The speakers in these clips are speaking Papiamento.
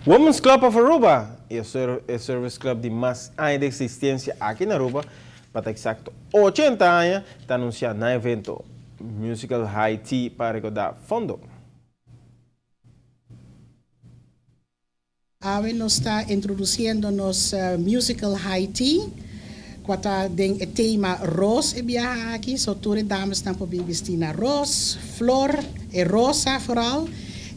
Women's Club of Aruba, e service club di mas aña di existencia aki na Aruba, pa ta exacto 80 aña, ta anuncia nan evento Musical High Tea pa recauda fondo. Awe nos ta introduciendo nos Musical High Tea, cua ta den e tema ros e biaha aki, so tur e damesnan por bin bisti na ros, flor, e rosa vooral.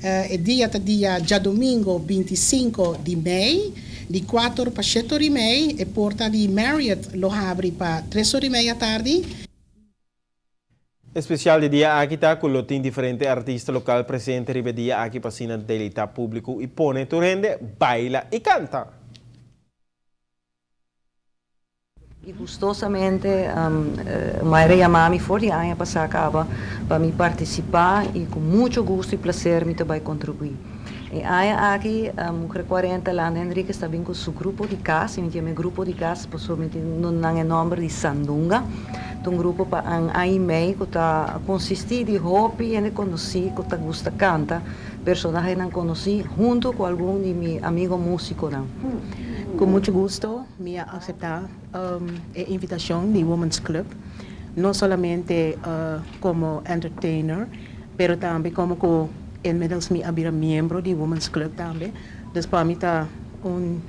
E dia ta dia djadomingo 25 di mei, di 4 pa 7:30, e porta di Marriott lo habri pa 3:30 atardi. Especial di dia aki ta cu lo tin diferente artista local presente riba e dia aki pa asina deleita publico y pone tur hende baila y canta. Y gustosamente Mayra yama mi for di aña pasa caba pa mi participa y cu mucho gusto y placer mi ta bay contribui. E aña aki Mujer 40 Landa Henriquez ta bin cu su grupo di cas y mi tin e grupo di cas pasobra mi tin duna nan e nomber di Sandunga. Ta un grupo pa un aña y mei cu ta consisti di hopi hende conoci cu ta gusta canta, personahenan conoci hunto cu algun di mi amigo musiconan. Cu mucho gusto mi a acepta e invitacion di Women's Club, no solamente como entertainer, pero tambe como cu inmiddels mi a bira miembro di Women's Club tambe. Dus pa mi ta un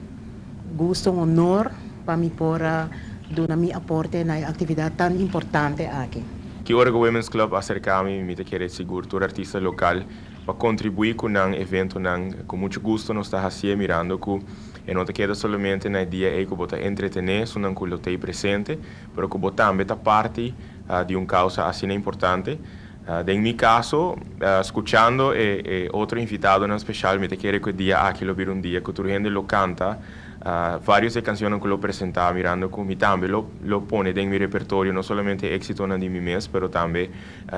gusto, un honor pa mi por a duna mi aporte na e actividad tan importante aki. Ki ora cu Women's Club acerca mi, mi ta kere sigur tur artista local pa contribui cu nan eventonan. Cu mucho gusto nos ta hacié, mirando cu e no ta keda solamente na e dia ey cu bo ta entretene esunnan cu lo t'ey presente, pero cu bo tambe ta parti di un causa asina importante. Den mi caso, scuchando e otro invitadonan special, mi ta kere cu e dia aki lo bira un dia cu tur hende lo canta varios e cancionnan cu lo presenta, mirando cu mi tambe lo lo pone den mi repertorio no solamente exitonan di mi mes, pero tambe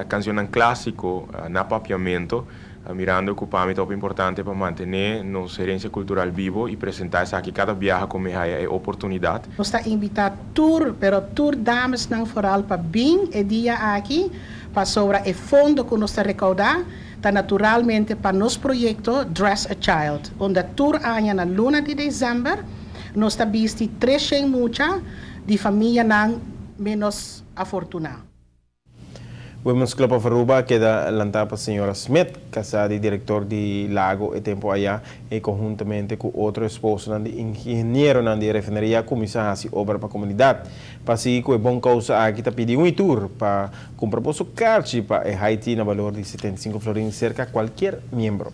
cancionnan clasico na papiamento, mirando cu pa mi ta hopi importante pa mantene nos herencia cultural bibo y presenta esaki cada biaha cu mi haya e oportunidad. Nos ta invita tur, pero tur damesnan vooral pa bin e dia aki, pasobra e fondo cu nos ta recauda ta naturalmente pa nos proyecto Dress a Child, unda tur aña na luna di december nos ta bisti 300 mucha di famianan menos afortuna. Women's Club of Aruba a keda lanta pa señora Smith, casá di director di Lago e tempo aya, y conhuntamente cu otro esposonan di ingenieronan di e refineria a cuminsa haci obra pa comunidad. Pa sigui cu e bon causa aki ta pidi un y tur pa cumpra boso carchi pa e high tea na balor di 75 florin cerca cualkier miembro.